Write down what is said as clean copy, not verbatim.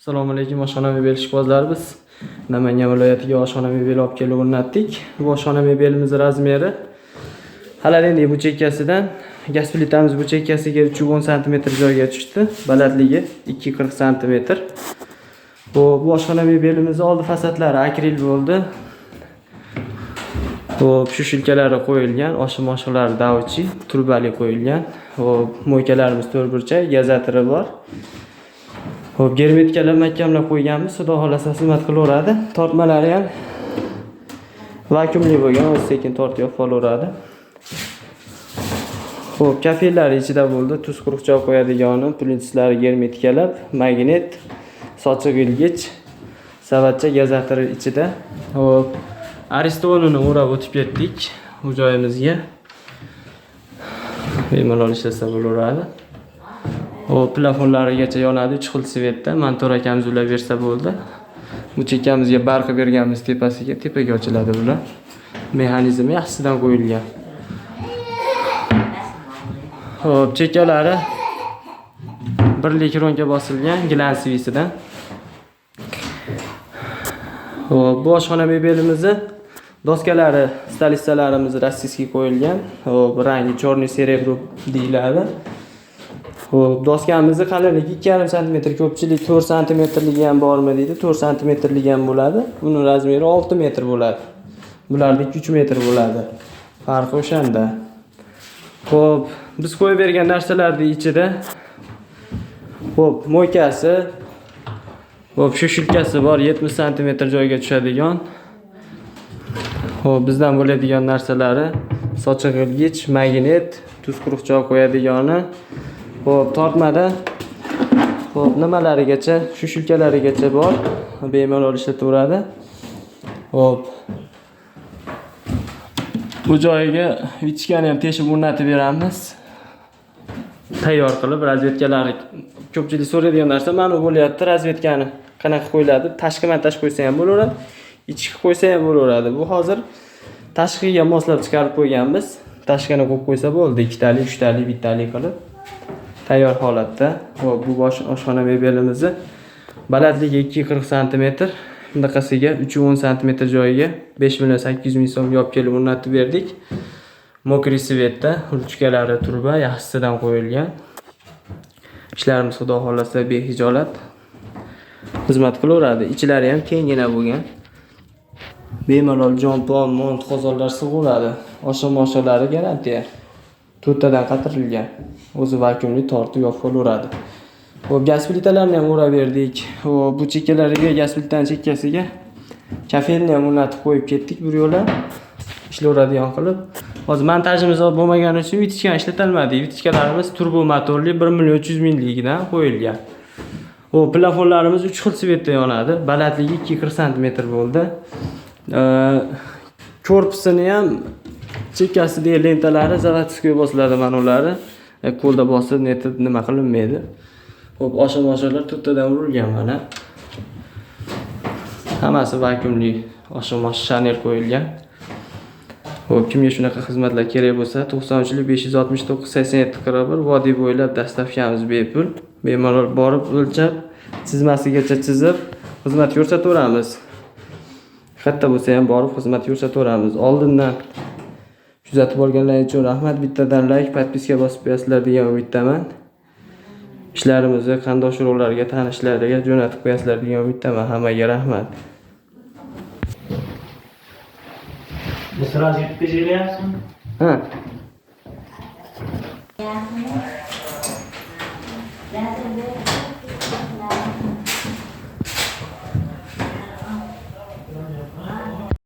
Assalomu alaykum, oshxona mebel ishqibozlari. Biz Namangan viloyatiga oshxona mebeli olib kelib o'rnatdik. Bu oshxona mebelimiz razmeri холодильник bu chekkasidan gaz plitamiz bu chekkasiga 310 sm joyga tushdi. Balandligi 240 sm. Bu oshxona mebelimiz oldi fasadlari akril bo'ldi. Xo'p, shushelkalari qo'yilgan, oshiq moshiqlari davuchi, trubali qo'yilgan. Xo'p, mo'ykalarimiz to'rtburchak, gazatiri bor. Xo'p, germetikalar mahkamlab qo'yganmiz. Xudo xolasa xizmat qilaveradi. Tortmalari ham vakuumli bo'lgan, o'zi sekin tortib yopib olaveradi. Xo'p, kafellari ichida bo'ldi. Tuz quruq choy qo'yadigani, plintuslari germetikalab, magnit, sochiq ilgich, savatcha gazatiri ichida. Xo'p, Aristonini o'rab o'tib ketdik bu joyimizga. Bemalol ishlasa bo'laveradi. Xo'p, plafonlarigacha yonadi 3 xil svetda. Montor akamiz ulab bersa bo'ldi. Bu chekkamizga barqi berganmiz tepasiga, tepaga ochiladi bular. Mexanizmi yaxshisidan qo'yilgan. Xo'p, chekkalari birlik ronka bosilgan glansvisidan. Xo'p, bu oshxona mebelimizni doskalari, stolistalarimiz rossiyskiy qo'yilgan. Xo'p, rangi черный серебро deyiladi. Xo'p, doskamizni qalinligi 2,5 sm, ko'pchilik 4 santimetrligi ham bormi deydi. 4 santimetrligi ham bo'ladi. Buni razmeri 6 metr bo'ladi. Bularniki 3 metr bo'ladi. Farqi o'shanda. Xo'p, biz qo'yib bergan narsalarning ichida xo'p, mo'ykasi, xo'p, shushilkasi bor 70 sm joyga tushadigan. Xo'p, bizdan bo'ladigan narsalari sochiq ilgich, magnit, tuz quruq choy qo'yadigani. Xo'p, tortmada xo'p, nimalarigacha, shushilkalarigacha bor. Bemalol ishlataveradi. Xo'p. Bu joyiga vichkani ham teshib o'rnatib beramiz. Tayyor qilib razvedkalari ko'pchilik so'raydigan narsa mana bu bo'lyapti. Razvedkani qanaqa qo'yiladi? Tashqi montaj qo'ysa ham bo'laveradi, ichki qo'ysa ham bo'laveradi. Bu hozir tashqiga moslab chiqarib qo'yganmiz. Tashqini qo'yib qo'ysa bo'ldi. Ikkitalik, uchtalik, bittalik qilib tayyor holatda. Xo'p, bu bosh oshxona mebelimizni balandligi 240 sm, bunaqasiga 310 sm joyiga 5 million 800 ming so'mga olib kelib o'rnatib berdik. Мокрый svetda, ruchkalari truba yaxshisidan qo'yilgan. Ishlarimiz xudo xolasa behijolat xizmat qilaveradi. Ichlari ham kenggina bo'lgan. Bemalol jompon, mont, qozonlar sig'averadi. Oshiq moshiqlari garantiya. To'rttadan qatirilgan. O'zi vakuumli tortib yopib olaveradi. Xo'p, gaz plitalarni ham o'rab berdik. Xo'p, bu chekkalariga gaz plitani chekkasiga kafelni ham o'rnatib qo'yib ketdik bir yo'la. Ishlayveradigan qilib. Hozir montajimiz bo'lmagani uchun vitichkani ishlatalmadik. Vitichkalarimiz turbo motorli 1 million 300 mingligidan qo'yilgan. Xo'p, plafonlarimiz 3 xil svetda yonadi. Balandligi 240 sm bo'ldi. Korpusini ham chekkasidagi lentalari заводской bosiladi mana ular. Qo'lda bosib netib nima qilinmaydi. Xo'p, oshiq moshiqlar to'rttadan urilgan mana. Hammasi vakuumli oshiq moshiq sharnir qo'yilgan. Xo'p, kimga shunaqa xizmatlar kerak bo'lsa 93 569 87 41 vodiy bo'ylab dostavkamiz bepul. Bemalol borib o'lchab, chizmasigacha chizib xizmat ko'rsataveramiz. Qayerda bo'lsa ham borib xizmat ko'rsataveramiz. Oldindan kuzatib olganlar uchun rahmat. Bittadan like, podpiska bosib qo'yasizlar degan umiddaman. Ishlarimizni qandosh urug'larga, tanishlariga jo'natib qo'yasizlar degan umiddaman. Hammaga rahmat. Bu сразу YouTube'ga joylayapsizmi? Ha.